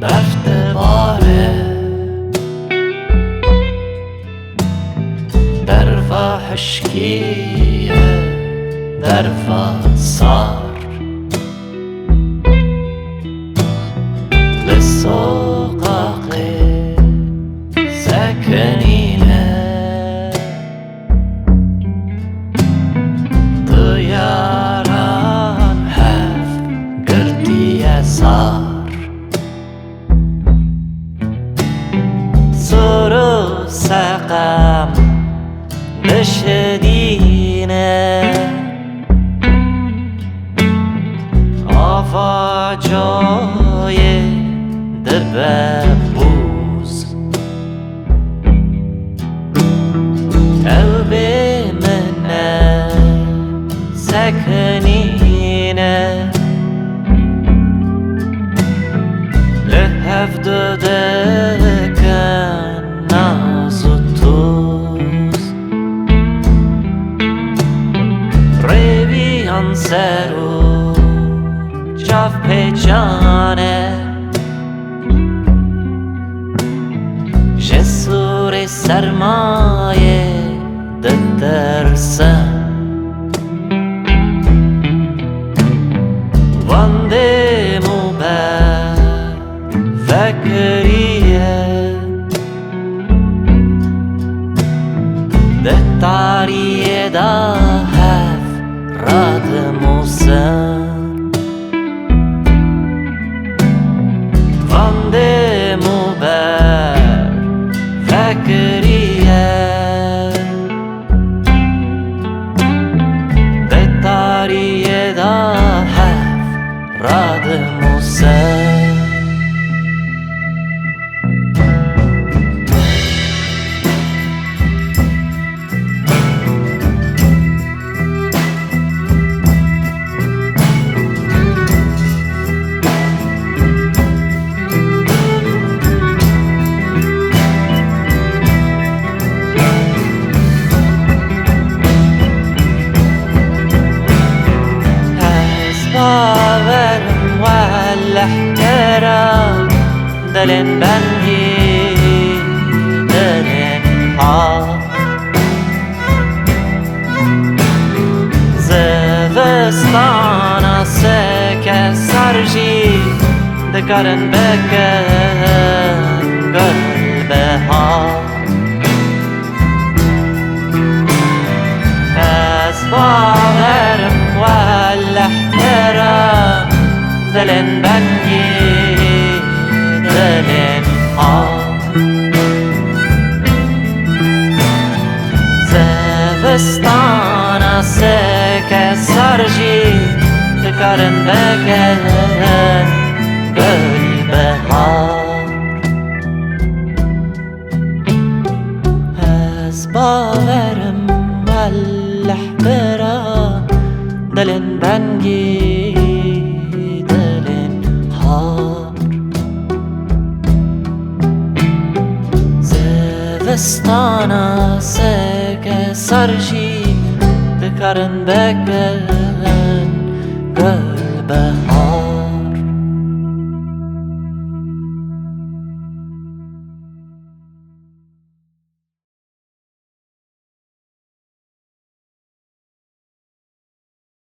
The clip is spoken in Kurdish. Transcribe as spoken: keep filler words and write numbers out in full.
Berf dibare, berfa hişkî ye, berfa sar. Li soqaqê sekinîne, diyaran hev girtiye sar. Sor û seqem dişidîne, ava cayê dibe bûz. Ew bê min e, sekinîne, li hev du dikin naz û tûz. Rêwiyan ser û çav pêçan e, ji sûrê sermayê ditirsin. Van dêm û ber vekiriye, di tariyê de hev radimusin. Van dêm û ber vekiriye, di tariyê de hev radimusin. Ez bawerim we lehkera dilên bengî, dilên pa. Zivistana seke sar jî dikarin bikin gulbihar. Ez bawerim we lehkera dilên bengî, dilên pa. Zivistana seke sar jî dikarin bikin gulbihar. Ez bawerim we lehkera dilên bengî, dilên par. Zivistana seke sar jî dikarin bikin gulbihar.